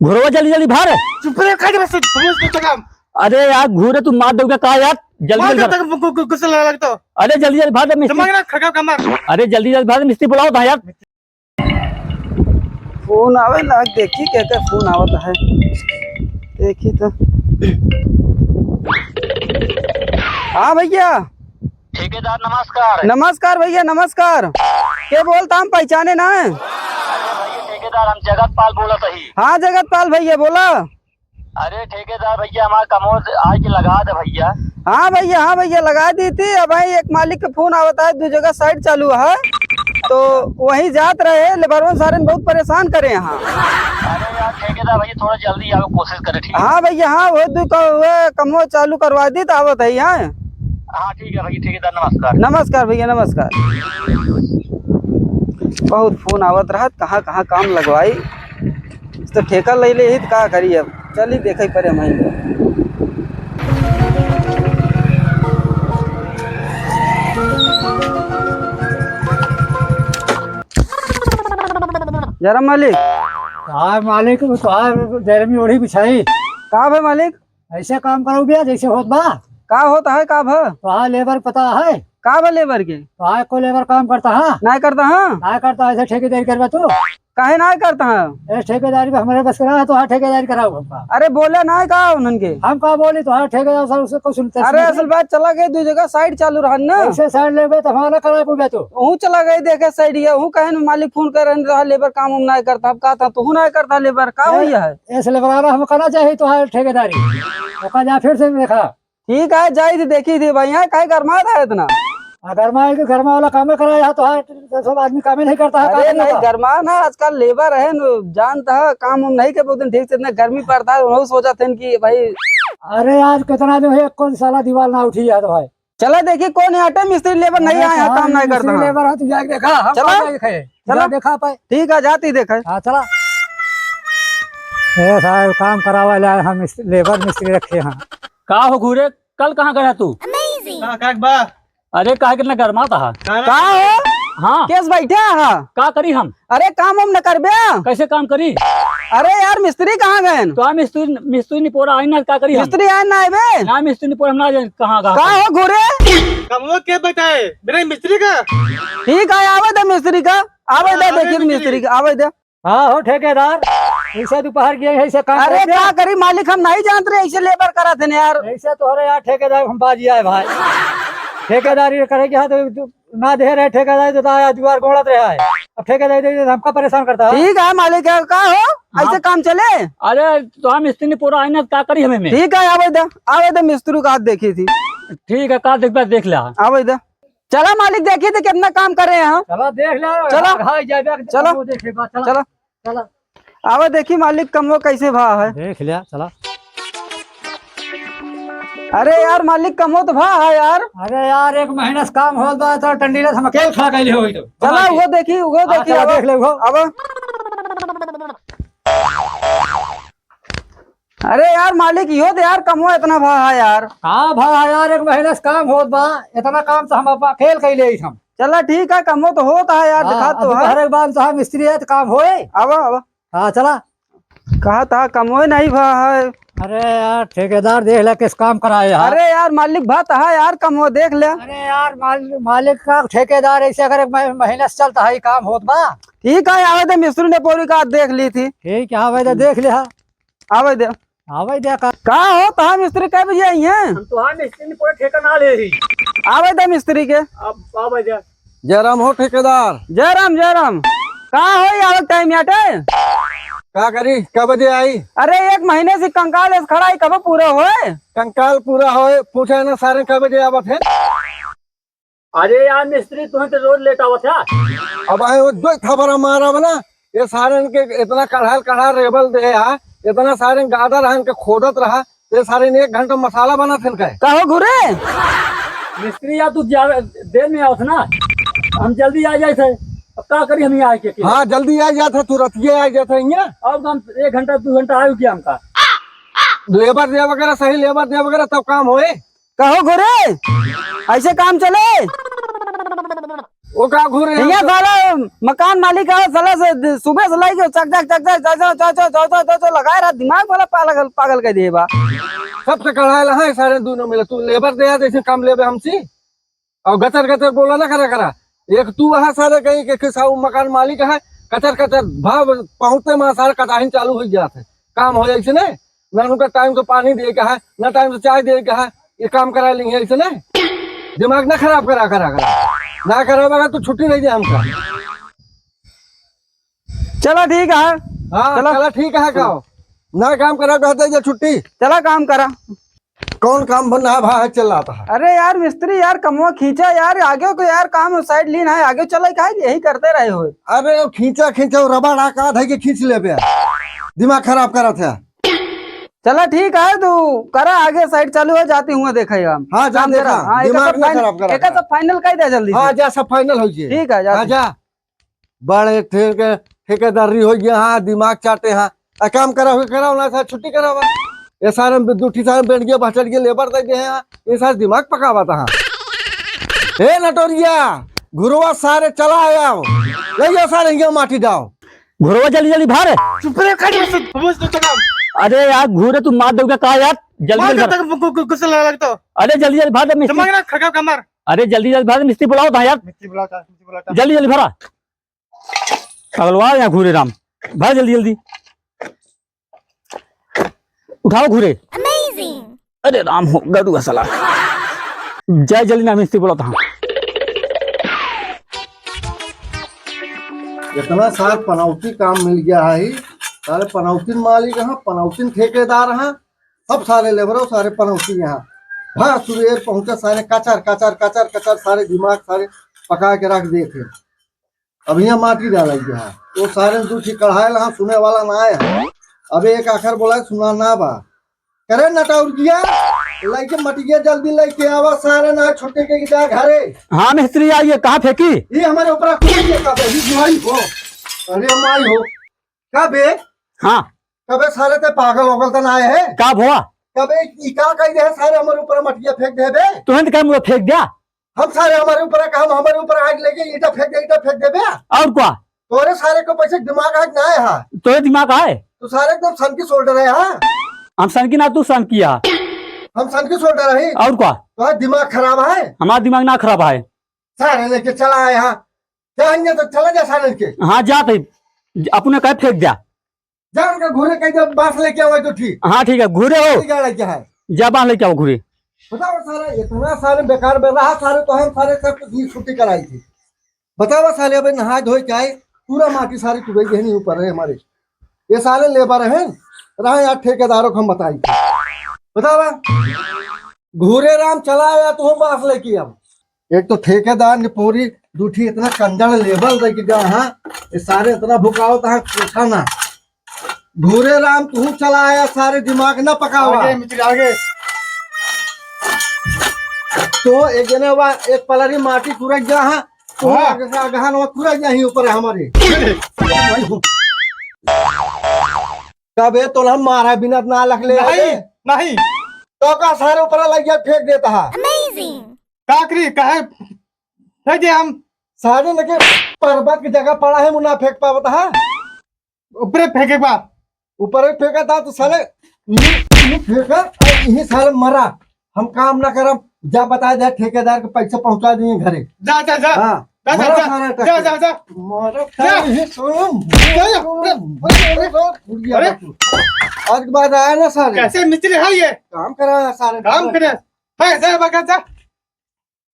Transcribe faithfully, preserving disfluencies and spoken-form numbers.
घुरवा जल्दी जल्दी भर। चुप रहे, काहे बस, बस, बस, काम। अरे यार, घुरे तू मार दोगे का यार? जल्दी मार जल्दी देता भर। गु-, गु-, गुस्सा लगा लगता। अरे जल्दी जल्दी भर दे मिस्त्री। दिमाग ना खराब कर मार। अरे जल्दी जल्दी भर दे, मिस्त्री बुलाओ था यार। फोन आवे लाग, देखी के के फोन आवत है, देखी तो। हाँ भैया। ठेकेदार नमस्कार। नमस्कार भैया, नमस्कार। के बोलता, हम पहचाने ना है। अरे भैया ठेकेदार, हम जगत पाल बोलत हई। हाँ जगत पाल भैया बोला। अरे ठेकेदार भैया, हमार कमोद आज लगा दे भैया। हाँ भैया, हाँ भैया, लगा दी थी। अब भाई एक मालिक के फोन आवत है, दो जगह साइट चालू है, तो वहीं जात रहे, लेबरवन सारे बहुत परेशान करे यहाँ। अरे यार ठेकेदार भैया, थोड़ा जल्दी आवे कोशिश करे, ठीक है? हाँ भैया, हाँ, वो दो क-, वो कमो चालू करवा दी तो आवत है यहाँ। हाँ ठीक है भैया, ठेकेदार नमस्कार। नमस्कार भैया, नमस्कार। बहुत फोन आवत रहत, कहाँ कहाँ काम लगवाई। तो ठेका ले ले ही तो का करी अब, चली देखे परे हम। जरा मालिक। हाँ मालिक, तो हाँ, जरमी ओढ़ी बिछाई। का भे मालिक? ऐसे काम करो भैया जैसे होत बा। का होत है, का भा? तो हाँ लेबर पता है? का भा लेबर के? तो हाँ को लेबर काम करता है? ना करता है? ना करता है, ऐसे ठेकेदारी करबा तू? काहे ना करता है? ए ठेकेदारी में हमारे बस करा है, तो हाँ ठेकेदारी कराओ हमका। अरे बोले ना का उन्हन के? हम का बोली, तो हाँ ठेकेदार साहब उससे कुछ सुनते अरे सुनते। असल बात चला गए, दो जगह साइट चालू रहन ना। ऐसे साइट लेबे तो हमारा करा पूबे तू। वहू चला गए देखे साइट ये, वहू कहे न मालिक फोन कर रहे रहा, लेबर काम हम ना करता। अब का था, तू ना करता लेबर, का ए, हुई है? ऐसे लेबर आ रहा, हम करना चाहिए तो हाँ ठेकेदारी। ओका जा फिर से देखा। ठीक है, जाई थी, देखी थी भाई, यहाँ काहे गरमात है इतना? आ, गरमाए के गरमा वाला कामे करा, यहाँ तो है, तो सब आदमी कामे नहीं करता है, अरे काम नहीं, करता। गरमा ना, आजकल लेबर है न, जानता है, काम हम नहीं के, बहुत दिन ठीक से इतना गर्मी पड़ता है, उन्होंने सोचा थे कि भाई। अरे आज कितना दिन है, कौन साला दीवार ना उठी है तो भाई। चला देखी कौन है, आटे मिस्त्री लेबर नहीं अरे आए हैं, कहाँ काम नहीं करता मिस्त्री है। लेबर है, तू जाके देखा, हम चला। कहाँ जाके खाए? चला। जा देखा पाए। ठीक है, जाती देखे। हाँ, चला। ए साहब, काम करावे ला हम मिस-, लेबर मिस्त्री रखे हैं। का हो घूरे, कल कहाँ गया तू? का, का बा? अरे, काहे कितना गरमात हा? का हो? हाँ। केस बैठे हा? का करी हम? अरे, काम हम न करबे? कैसे काम करी? अरे यार, मिस्त्री कहाँ गए? तो हम मिस्त्री, मिस्त्री निपोरा आई ना, का करी हम? मिस्त्री आए ना आए बे? ना, मिस्त्री निपोरा हम ना जाए, कहाँ, कहाँ का करी? हो घूरे? कमवा के बताए, बिना मिस्त्री का? ठीक है, आवे दे मिस्त्री का, आवे दे, हाँ, आवे देखिए दे मिस्त्री मिस्त्री। का, आवे दे। हाँ हो ठेकेदार, ऐसे दोपहर के ऐसे काम अरे करते का हैं। करी मालिक, हम नहीं जानत रहे, ऐसे लेबर करत हैं यार। ऐसे तोहरे यार ठेकेदार हम बाजी आए भाई। ठेकेदारी करे के यहाँ तो ना दे रहे ठेकेदार, तो आया दुआर गोड़त रहे है। अब ठेकेदारी दे दे, हमका परेशान करता है। ठीक है मालिक, का हो? हाँ। ऐसे काम चले? अरे तो हम मिस्त्री निपोरा आई ना, का करी हमें में? ठीक है, आवे दे, आवे दे, मिस्त्री का हाथ देखी थी। ठीक है, का देखबे, देख ले। आवे दे। चला मालिक, देखी थे कितना काम कर रहे हैं। चला देख ले, चला। हाँ, जाए, जाए, चला। वो देखे बा, चला। चला। चला। आवा देखी मालिक, कमवा कैसे भा है। देख लिया, चला। अरे यार मालिक, कमवा तो भा है यार। अरे यार, एक महीना से काम होत बा, तो टंडी ले हम अकेले खड़ा कैले होई तो। चला, वो देखी, वो हाँ, देखी, चला, आवा। देख ले, वो। आवा। अरे यार मालिक, इहो दे यार, कमवा इतना भा है यार। का भा है यार, एक महीना से काम होत बा, इतना काम तो हम अब अकेल कैले ही हम। चला ठीक है, कमवा तो होत है यार, हाँ, दिखा तो अब है। घर के बाद तो हम मिस्त्री है तो काम होए। आवा, आवा। हाँ, चला। कहा था कमवा नहीं भा है। अरे यार, ठेकेदार देख ले किस काम कराए यार। अरे यार मालिक, भा तो है यार, कमवा देख ले। अरे यार, माल-, मालिक का ठेकेदार ऐसे अगर एक मह-, महीना से चलता है, ये काम होत बा। ठीक है, आवे दे, मिस्त्री ने पूरी का देख ली थी। ठीक है, आवे दे, देख ले, हाँ। आवे दे। आवे दे का? का हो, तोहार मिस्त्री कै बजे आई हैं? हम तोहार मिस्त्री ने पूरा ठेका ना ले ही। आवे दे मिस्त्री के। अब आवे दे। जय राम हो ठेकेदार। जय राम, जय राम। का हो, ये आवत टाइम याटे? का करी, कै बजे आई? अरे, एक महीने से कंकाल ऐसे खड़ा है, कब पूरा होए? कंकाल पूरा होए, पूछे ना सारे कै बजे आवत है? अरे यार मिस्त्री, तुहें तो रोज लेट आवत है। अब आए हो, दो थपरा मारा बना। ये सारन के इतना कढ़ाल कढ़ाल रेबल दे है, इतना सारे गादा रहन के खोदत रहा, ये सारे ने एक घंटा मसाला बना थिन कहे। कहो घुरे? मिस्त्री यार, तू ज्यादा देर में आवत ना, हम जल्दी आ जाए थे। अब का करी हम यहाँ आके? हाँ, जल्दी आ जात है, तुरंत ये आ जात है यहाँ। अब हम एक घंटा, दो घंटा आयु क्या हमका? लेबर दे वगैरह, सही लेबर दे वगैरह, तब काम होए। कहो घुरे, ऐसे काम चले? वो का घूरे हैं? भैया, साला मकान मालिक है, साला से द-, सुबह से लाइके चक, चक, चक, चक, चक, चक, चक, चक, चक, चक, चक लगाए रहा, दिमाग वाला पागल, पागल कर दिए बा। सबसे कढ़ाए ला है सारे दोनों मिले, तू लेबर दे, जैसे काम लेबे हमसे। और गतर गतर बोला ना करा करा। एक तू वहाँ सारे कहीं के खिसाऊ मकान मालिक है, कतर कतर भाव पहुँचते में सारे कटाही चालू हो जाते। काम हो जाए इसने, ना उनका टाइम से पानी दे के है, ना टाइम से चाय दे के है, ये काम करा लेंगे इसने। दिमाग ना खराब करा करा करा, ना करा बगैर तो छुट्टी नहीं दे हमका। चला ठीक है। हाँ, चला। चला ठीक है, का ना काम करा कहते ये छुट्टी। चला काम करा। कौन काम बना भा है चल रहा था? अरे यार मिस्त्री यार, कमवा खींचा यार, आगे को यार काम साइड लीन है, आगे चला का है, यही करते रहे हो। अरे वो खींचा खींचा, वो रबड़ आका है कि खींच लेबे, दिमाग खराब करा था। चला ठीक है, तू करा आगे साइड चालू हो जाती हूँ, देखा हम। हाँ, जा काम देखा, करा। हाँ, एक दिमाग सब ना फाइन-, खराब करा एक करा। सब फाइनल कर दे जल्दी हाँ, से। जा सब फाइनल हो जाए। ठीक है, जा हाँ, तू। जा। बड़े ठेके-, ठेकेदारी हो गया, हाँ, दिमाग चाटे, हाँ। आ काम करा हुए कराओ ना, सारे छुट्टी करावा। ये सारे में दू ठी सारे बैठ गया, बचट गया, लेबर दे गए, हाँ। ये सारे दिमाग पकावा था, हाँ। ए नटोरिया, घुरवा सारे चला आया हो। ले जाओ सारे, हिंगे माटी डाओ। घुरवा जल्दी जल्दी भर। चुप रे, खड़ी हो, समझ तो चला। अरे यार, घुरे तू मार दोगे का यार? जल्दी मार जल्दी के भर। तक गु-, गु-, गुस्सा लगा लगता हो। अरे जल्दी जल्दी भर दे मिस्त्री। दिमाग ना खराब कर मार। अरे जल्दी जल्दी भर दे, मिस्त्री बुलाओ था यार। मिस्त्री बुलाओ था, मिस्त्री बुलाओ था। जल्दी जल्दी भरा। पगलवा यहाँ घूरे राम, भर जल्दी जल्दी। उठाओ घूरे। Amazing। अरे राम हो, गरुआ साला। जय जल्दी ना मिस्त्री बोला था। इतना सार पनौती काम मिल गया है, सारे पनौतीन मालिक हैं, पनौतीन ठेकेदार हैं, सब सारे लेबरो, सारे पनौती यहाँ। हाँ, सुबेर पहुँचे सारे कचर, कचर, कचर, कचर, सारे दिमाग सारे पका के रख देते। अब यहाँ माटी डाला गया है। वो सारे दू ठी कढ़ायल हाँ, सुने वाला ना आए हैं। अब एक आखर बोला, सुना ना बा। करे नटौरिया, लइके मटिया जल्दी लइके आवा, सारे ना छुट्टे के जा घरे। हाँ मिस्त्री, आइए, कहाँ फेंकी? ये हमारे ऊपर कूद के कबे, ये माई हो। अरे माई हो। का बे? हाँ। कबे सारे ते पागल होगल त ना आए है? का भवा? कबे ई का कही दे है, सारे हमारे ऊपर मटिया फेंक दे बे? तुहन तो कहे मुझे फेंक दिया। हम सारे हमारे ऊपर, हम हमारे ऊपर आग लेके ईंटा फेंक दे, ईंटा फेंक देबे। और का? तोरे सारे को पैसे दिमाग आज ना आए हा। तोरे दिमाग आए? तू सारे एकदम सनकी शोल्डर है हा। हम सनकी ना, तू सनकी हा। हम सनकी शोल्डर है। और का? तोरा दिमाग खराब है। हमारा दिमाग ना खराब है। सारे लेके चला आए हा। जा हिंगे तो चला जा सारे के। हाँ, जा तो अपने कहे फेंक दिया। जा उनका घूरे कहीं जब बांस लेके आवे तो ठीक। हाँ, ठीक है, घूरे हो। ठीक है, लड़के हैं। जा बांस लेके आओ घूरे। बताओ सारे, इतना सारे बेकार में रहा सारे, तो हम सारे सब कुछ छुट्टी कराई थी। बताओ सारे, अबे नहाए धोए के आए, पूरा माटी सारी चुराई गई नहीं ऊपर है हमारे। ये सारे लेबर हैं, रहा यार ठेकेदारों को हम बताई थी। बताओ, घूरे राम चला आया तो हम बांस लेके आओ। एक तो ठेकेदार ने पूरी दूठी इतना कंजड़ लेबर दे के गया, हाँ, ये सारे इतना भुकाओ तो हाँ, पूछा ना। भूरे राम, तू चला आया, सारे दिमाग ना पकावा। आगे, मित्र, आगे। तो एक जने वा, एक पलरी माटी कुरक गया, हाँ, तो हाँ। आगे से आगहन वा कुरक गया ही ऊपर हमारे। कबे तो हम मारा बिना ना लख ले नहीं, आए। नहीं। तो का सारे ऊपर लग गया, फेंक देता है। Amazing। का करी, काहे फेंक दे हम? सारे लेके पर्वत की जगह पड़ा है, मुना फेंक पावत है। ऊपरे फेंके बा। ऊपरे फेंका था तो साले, यही, यही फेंका और यही साले मरा। हम काम ना करब, जा बता दे ठेकेदार के पैसा पहुंचा दिए घरे। जा, जा, जा। हाँ, जा, जा, मरा जा। सारा जा, टक्कर। जा, जा। मरा जा। सारे ही सुन। जा, जा। सुन। अरे, अरे, अरे, अरे। आज के बाद आया ना सारे। कैसे मिस्त्री है ये? काम करा है सारे। काम करे। है, जा, बगा, जा।